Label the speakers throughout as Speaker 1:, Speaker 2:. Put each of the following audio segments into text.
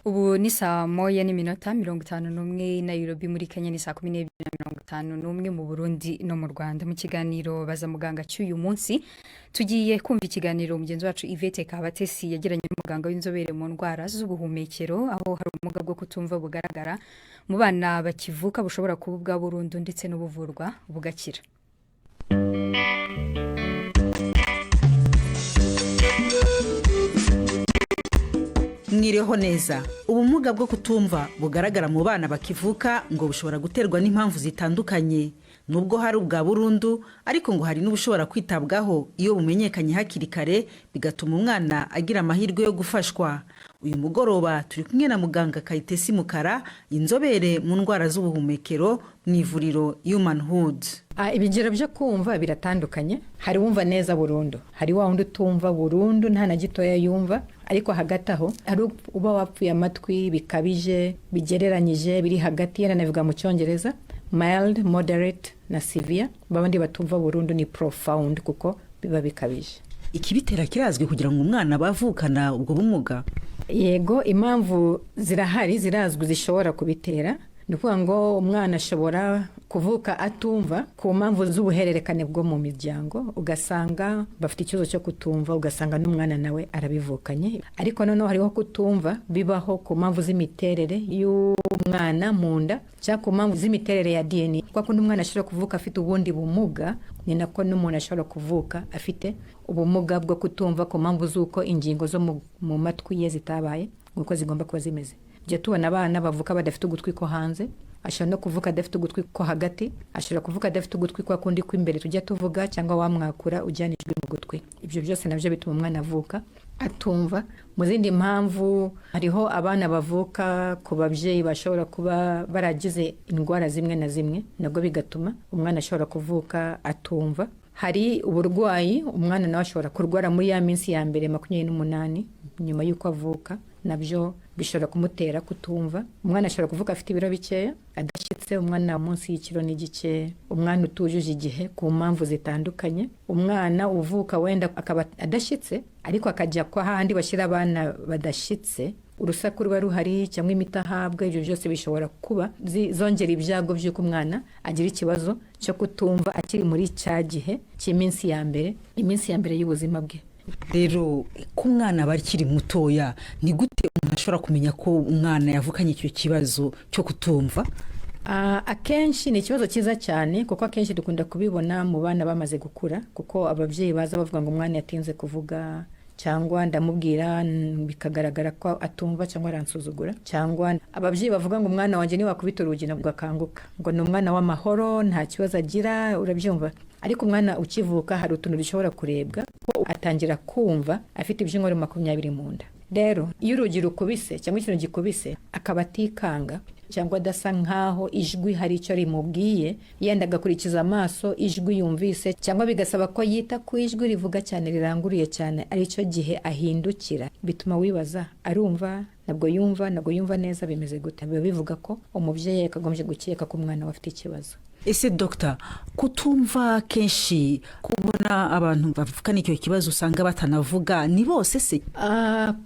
Speaker 1: Ubu ni 1:51 i Nairobi muri Kenya, ni 12:51 mu Burundi no mu Rwanda. Mu kiganiro Baza Muganga cy'uyu munsi, tugiye kumva ikiganiro mugenzi wacu Yvette Kabatesi yagiranye n'umuganga w'inzobere mu ndwara z'ubuhumekero, aho hari ubumuga bwo kutumva bugaragara mu bana bakivuka, bushobora kuba ubwa burundu ndetse n'ubuvurwa bugakira.
Speaker 2: Mwiriho neza. Ubumuga bwo kutumva bugaragara mu bana bakivuka ngo bushobora guterwa n'impamvu zitandukanye. Nubwo hari ubwa burundu, ariko ngo hari n'ubushobora kwitabwaho iyo bumenyekanye hakiri kare, bigatuma umwana agira amahirwe yo gufashwa. Uyu mugoroba turi kumwe na muganga Kayitesi Mukara, inzobere mu ndwara z'ubuhumekero mu ivuriro Human Hood.
Speaker 3: Ibigero byo kumva biratandukanye. Hari uwumva neza burundu, hari wa wundi utumva burundu, nta na gitoya yumva, ariko hagati aho hari uba wapfuye amatwi bikabije, bigereranyije, biri hagati, yaranavuga mu Cyongereza mild, moderate na severe. Babandi batumva burundu ni profound, kuko biba bikabije.
Speaker 2: Ikibitera kirazwi kugira ngo umwana bavukana ubwo bumuga?
Speaker 3: Yego, impamvu zirahari, zirazwi zishobora kubitera. Ni ukuvuga ngo umwana ashobora kuvuka atumva ku mpamvu z'ubuhererekane bwo mu miryango, ugasanga bafite ikibazo cyo kutumva, ugasanga n'umwana nawe arabivukanye. Ariko noneho hariho kutumva bibaho ku mpamvu z'imiterere y'umwana mu nda cyangwa ku mpamvu z'imiterere ya DNA. Kuko umwana ashobora kuvuka afite ubundi bumuga, ni nako n'umuntu ashobora kuvuka afite ubumuga bwo kutumva ku mpamvu z'uko ingingo zo mu matwi ye zitabaye nk'uko zigomba kuba zimeze. Tujya tubona abana bavuka badafite ugutwi ko hanze, ashobora no kuvuka adafite ugutwi ko hagati, ashobora kuvuka adafite ugutwi kwa kundi kw'imbere tujya tuvuga, cyangwa wamwakura ujyana ijwi mu gutwi. Ibyo byose nabyo bituma umwana avuka atumva. Mu zindi mpamvu, hariho abana bavuka ku babyeyi bashobora kuba baragize indwara zimwe na zimwe, nabwo bigatuma umwana ashobora kuvuka atumva. Hari uburwayi umwana nawe ashobora kurwara muri ya minsi ya mbere 28 nyuma y'uko avuka, nabyo bishobora kumutera kutumva. Umwana ashobora kuvuka afite ibiro bikeya, adashyitse, umwana munsi y'ikiro n'igice, umwana utujuje igihe ku mpamvu zitandukanye, umwana uvuka wenda akaba adashyitse ariko akajya kwa hahandi bashyira abana badashyitse, urusaku ruba ruhari cyangwa imiti ahabwa, ibyo byose bishobora kuba zongera ibyago by'uko umwana agira ikibazo cyo kutumva akiri muri cya gihe cy'iminsi ya mbere, iminsi ya mbere y'ubuzima bwe.
Speaker 2: Rero ko umwana aba akiri mutoya, ni gute umuntu ashobora kumenya ko umwana yavukanye icyo kibazo cyo kutumva?
Speaker 3: Akenshi ni ikibazo cyiza cyane, kuko akenshi dukunda kubibona mu bana bamaze gukura, kuko ababyeyi baza bavuga ngo umwana yatinze kuvuga, cyangwa ndamubwira bikagaragara ko atumva, cyangwa aransuzugura, cyangwa ababyeyi bavuga ngo umwana wanjye niwakubita urugi nabwo akanguka, ngo ni umwana w'amahoro, nta kibazo agira, urabyumva. Ariko umwana ukivuka hari utuntu dushobora kurebwa, ko atangira kumva afite ibyumweru 20 mu nda. Rero iyo urugi rukubise cyangwa ikintu gikubise akaba atikanga, cyangwa adasa nkaho ijwi hari icyo rimubwiye, yenda agakurikiza amaso ijwi yumvise, cyangwa bigasaba ko yita ku ijwi rivuga cyane, riranguruye cyane, aricyo gihe ahindukira, bituma wibaza: arumva, ntabwo yumva, ntabwo yumva neza, bimeze gute? Biba bivuga ko umubyeyi yakagombye gukeka ko umwana we afite ikibazo.
Speaker 2: Ese dogita, kutumva kenshi kubona abantu bavukana icyo kibazo usanga batanavuga, ni bose se?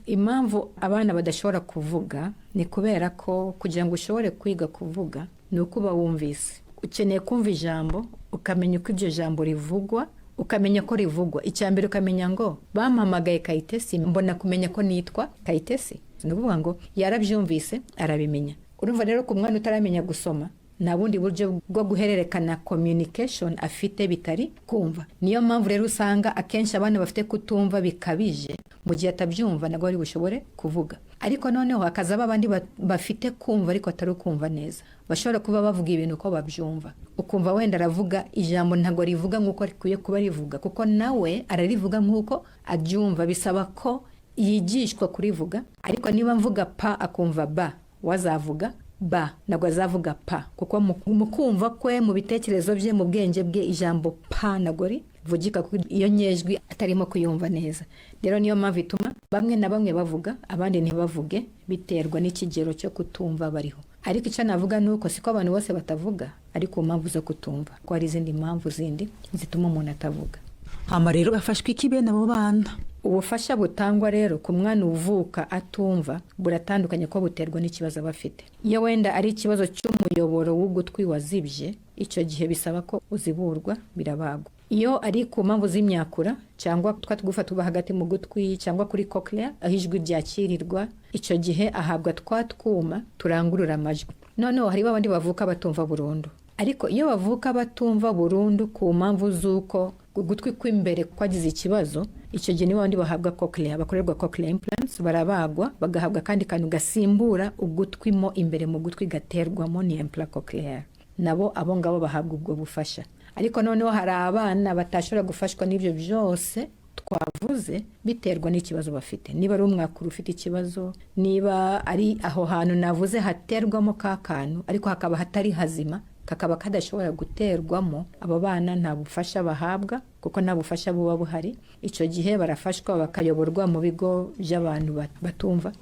Speaker 3: Impamvu abana badashobora kuvuga ni kubera ko kugira ngo ushobore kwiga kuvuga ni uko uba wumvise. Ukeneye kumva ijambo, ukamenya uko iryo jambo rivugwa, ukamenya ko rivugwa. Icya mbere ukamenya ngo bampamagaye Kayitesi, mbona kumenya ko nitwa Kayitesi. Ni ukuvuga ngo yarabyumvise, arabimenya. Urumva rero, ku mwana utaramenya gusoma, nta bundi buryo bwo guhererekana communication afite bitari kumva. Niyo mpamvu rero usanga akenshi abana bafite kutumva bikabije, mu gihe atabyumva ntabwo bari bushobore kuvuga. Ariko noneho hakaza abandi bafite kumva ariko atari ukumva neza, bashobora kuba bavuga ibintu uko babyumva, ukumva wenda aravuga ijambo, ntabwo rivuga nk'uko rikwiye kuba rivuga, kuko nawe ararivuga nk'uko abyumva, bisaba ko yigishwa kurivuga. Ariko niba mvuga pa akumva ba, wazavuga ba, ntabwo azavuga pa, kuko mu kumva kwe, mu bitekerezo bye, mu bwenge bwe, ijambo pa ntabwo rivugika, kuko iyo nyejwi atarimo kuyumva neza. Rero niyo mpamvu ituma bamwe na bamwe bavuga, abandi ntibavuge, biterwa n'ikigero cyo kutumva bariho. Ariko icyo navuga ni uko siko abantu bose batavuga ariko mpamvu zo kutumva, ko hari izindi mpamvu zindi zituma umuntu atavuga.
Speaker 2: Hama rero bafashwe iki bene abo bana?
Speaker 3: Ubufasha butangwa rero ku mwana uvuka atumva buratandukanye, ko buterwa n'ikibazo aba afite. Iyo wenda ari ikibazo cy'umuyoboro w'ugutwi wazibye, icyo gihe bisaba ko uziburwa, birabagwa. Iyo ari ku mpamvu z'imyakura cyangwa twa tugufa tuba hagati mu gutwi cyangwa kuri cochlea aho ijwi ryakirirwa, icyo gihe ahabwa twa twuma turangurura amajwi. Noneho hari abandi bavuka batumva burundu, ariko iyo bavuka batumva burundu ku mpamvu z'uko ugutwi kw'imbere kwagize ikibazo, icyo gihe nibo bandi bahabwa cochlea, bakorerwa cochlear implants, barabagwa bagahabwa akandi kantu gasimbura ugutwi mo imbere mu gutwi, gaterwamo, ni implant cochlear. Nabo abo ngabo bahabwa ubwo bufasha. Ariko noneho hari abana batashobora gufashwa n'ibyo byose twavuze, biterwa n'ikibazo bafite. Niba ari umwakura ufite ikibazo, niba ari aho hantu navuze haterwamo ka kantu ariko hakaba hatari hazima, kakaba kadashobora guterwamo, abo bana nta bufasha bahabwa kuko nta bufasha buba buhari. Icyo gihe barafashwa bakayoborwa mu bigo by'abantu batumva.